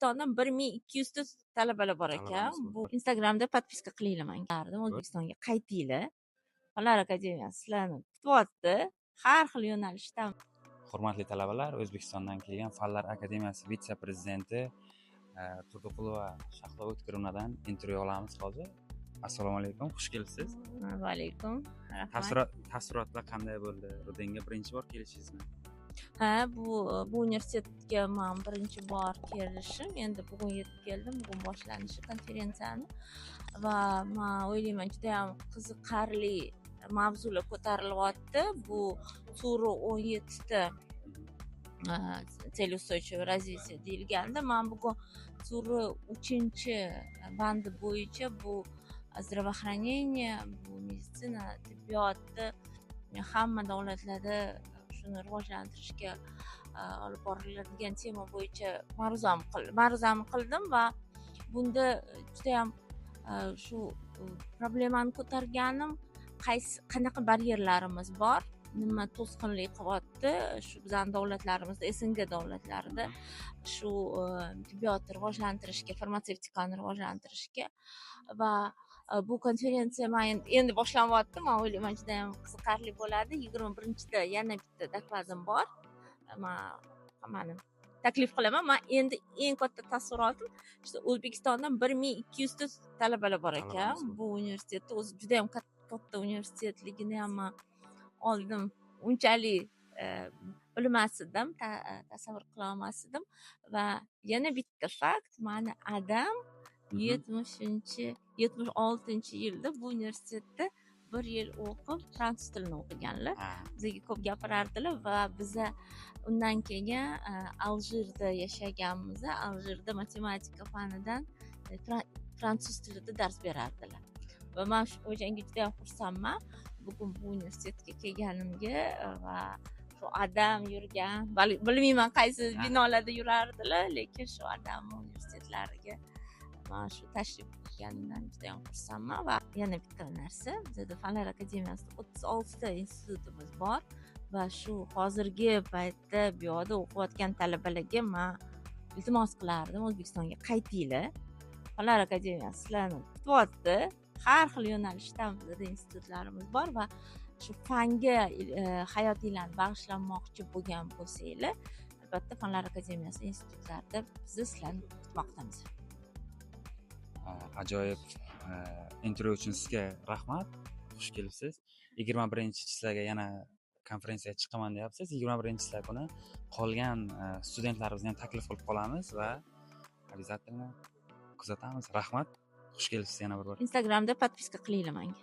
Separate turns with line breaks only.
O'zbekistondan 1200 ta talabalar bor ekan.
Talabalamiz
Bu
bor.
Instagramda подписка qilinglar manga. O'zbekistonga qaytinglar. Fanlar akademiyasi sizlarni kutyapti. Har xil yo'nalishdan.
Hurmatli talabalar, O'zbekistondan kelgan Fanlar akademiyasi vitse-prezidenti Turdiqulova Shahlo O'tkirovnadan intervyu olamiz hozir. Assalomu alaykum, xush kelibsiz.
Va alaykum. Rahmat.
Taassurotlar qanday bo'ldi? RUDNga birinchi bor kelishingizmi?
Ha, bu universitetga man birinchi bor kelishim. Endi bugun yetib keldim. Bugun boshlanishi konferensiyani va man o'ylayman, juda ham qiziqarli mavzular ko'tarilyapti. Bu TURI 17 ta цель устойчивого развития deyilganda, man bugun TURI uchinchi bandi bo'yicha, bu здравоохранение, bu meditsina, tibbiyotni hamma davlatlarda shuni rivojlantirishga olib boriladigan tema bo'yicha ma'ruzamni qildim va bunda judayam shu problemani ko'targanim, qaysi, qanaqa baryerlarimiz bor, nima to'sqinlik qilyapti shu bizani davlatlarimizda, СНГ davlatlarida shu tibbiyotni rivojlantirishga, farmatsevtikani rivojlantirishga. Va bu konferensiya man endi boshlanyapti, man o'ylayman, judayam qiziqarli bo'ladi. 21-da yana bitta dokladim bor, man hammani taklif qilaman. Man endi eng katta taassurotim, что O'zbekistondan 1200 ta talabalar bor ekan.
Talabalamiz bor.
Bu universitetda o'zi judayam katta universitetligini ham man oldin unchalik bilmas edim, tasavvur qilolmas edim. Va yana bitta fakt: mani adam 70-, 76-yilda bu universitetda bir yil o'qib, fransuz tilini o'qiganlar. Bizga ko'p gapirardilar va biza undan keyin Aljirda yashaganmiz. Aljirda matematika fanidan fransuz tilida dars berardilar va man o'shanga juda yam xursandman, bugun bu universitetga kelganimga va shu adam yurgan, bilmayman qaysi binolarda yurardilar, lekin shu adamni universitetlariga man shu tashrif buyurganimdan juda yam xursandman. Va yana bitta narsa: bizada Fanlar akademiyasida 36 ta institutimiz bor va shu hozirgi paytda bu yoqda o'qiyotgan talabalarga man iltimos qilardim: O'zbekistonga qaytinglar, Fanlar akademiyasi sizlarni kutyapti. Har xil yo'nalishdan bizada institutlarimiz bor va shu fanga hayotinglarni bag'ishlamoqchi bo'lgan bo'lsanglar, albatta Fanlar akademiyasi institutlarida biz sizlarni kutmoqdamiz.
Ajoyib intervyu uchun sizga rahmat, xush kelibsiz. 21 число ga yana konferensiyaga chiqaman deyapsiz. 21 число kuni qolgan studentlarimizni ham taklif qilib qolamiz va обязательно kuzatamiz. Rahmat, xush kelibsiz yana bir bor.
Instagramda подписка qilinglar manga.